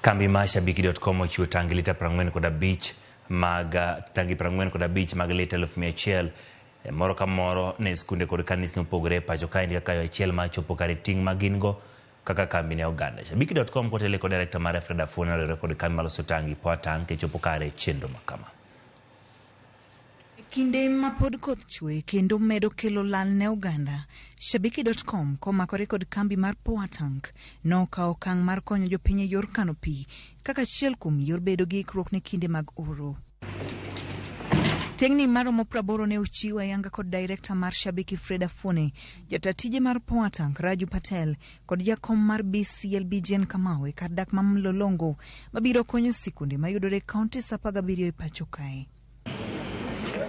Kambi mar Shabiki.com ochiwo tangi lita 45 mag tangi 45 mag lita 100,000 moro ka moro ne skunde kod kanisni mopogore e pacho kaendi kaka yo achiel mar chopo kare ting' ma gin go kaka kambi ne oganda. Shabiki.com kotele kod director mare Fred Afune oriwore kod kambi maloso tangi Power Tank e chopo kare chenro ma kama. E kinde ma pod koth chwe kendo medo kelo lal ne oganda, Shabiki.com komakore kod kambi mar Power Tank nokawo okang' mar konyo jopiny e yor kano pi kaka achiel kuom yor bedo gi ikruok ne kinde mag oro. Tengni maromo 80 ne ochiw ayanga kod director mar Shabiki Fred Afune, jata tije mar Power Tank Raju Patel kod jakom mar BCLB Jane Kamau e kar dak ma Mlolongo mabiro konyo sikunde mayudore e counties 17 e pacho kae.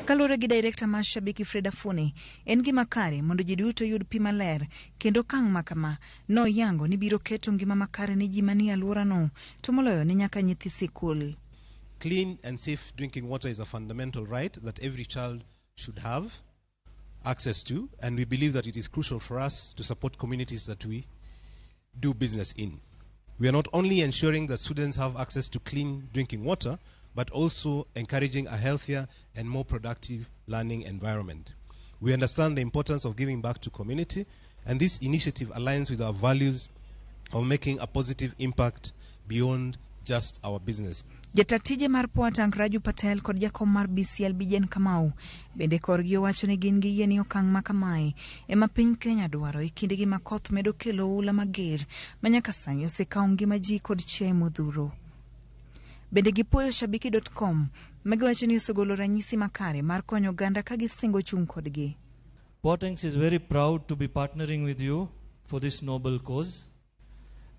Kaluwore gi director mar Shabiki Fred Afune, en gima kare mondo ji duto oyud pi maler kendo okang' ma kama noyango ni biro keto ngima makare ne ji manie alworano to moloyo ne nyaka nyithi sikul. Clean and safe drinking water is a fundamental right that every child should have access to, and we believe that it is crucial for us to support communities that we do business in. We are not only ensuring that students have access to clean drinking water, but also encouraging a healthier and more productive learning environment. We understand the importance of giving back to community, and this initiative aligns with our values of making a positive impact beyond just our business. Jata tije mar Power Tank Raju Patel kod jakom mar BCLB Jane Kamau bende korgi owacho ni gin gi yie ni okang' ma kamae ema piny Kenya dwaro e kindegi ma koth medo kelo oula mager ma nyaka sani osekawo ngima ji kod chiaye modhuro. Bende gipuoyo Shabiki.com ma giwacho ni osegolo ranyisi makare mar konyo oganda ka gisingo chung' kodgi. Power Tanks is very proud to be partnering with you for this noble cause.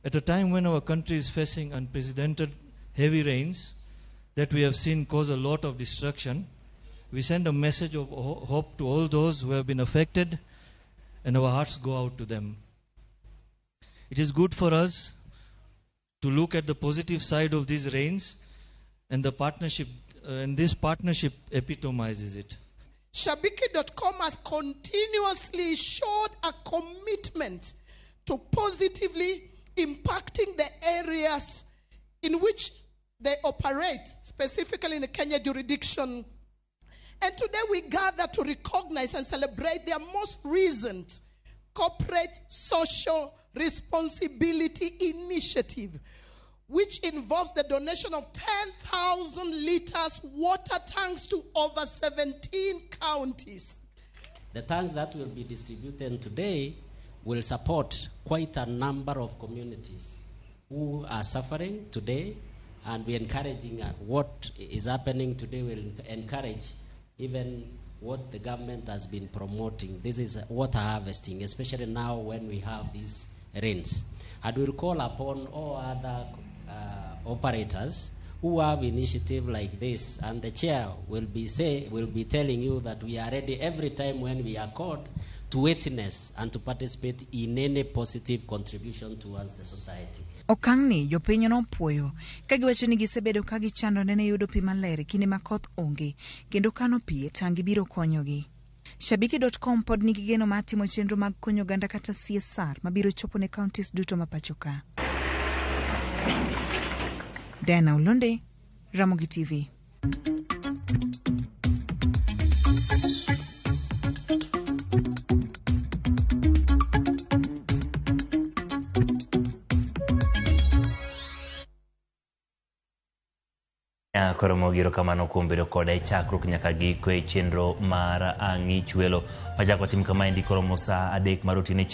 At a time when our country is facing unprecedented heavy rains that we have seen cause a lot of destruction, we send a message of hope to all those who have been affected, and our hearts go out to them. It is good for us to look at the positive side of these rains, and the partnership, and this partnership epitomizes it. Shabiki.com has continuously showed a commitment to positively impacting the areas in which they operate, specifically in the Kenya jurisdiction. And today we gather to recognize and celebrate their most recent corporate social responsibility initiative, which involves the donation of 10,000 liters water tanks to over 17 counties. The tanks that will be distributed today will support quite a number of communities who are suffering today, and we're encouraging what is happening today will encourage even what the government has been promoting. This is water harvesting, especially now when we have these rains. And we'll call upon all other operators who have initiative like this, and the chair will be telling you that we are ready every time when we are called to witness and to participate in any positive contribution towards the society. Okang'ni jopiny nopuoyo ka giwacho ni gisebedo ka gichandore ne yudo pi maler e kinde ma koth onge kendo kano pi e tangi biro konyogi. Shabiki.com pod nigi geno mar timo chenro mag konyo oganda kata CSR mabiro chopo ne counties duto ma pacho ka. Diana Olonde, Ramogi TV. Koro mogiro kamano kuom bedo koda e chakruok nyaka giko e chenro mar Ang'ich Welo. Wachako tim kamaendi koromo saa 3 mar otieno.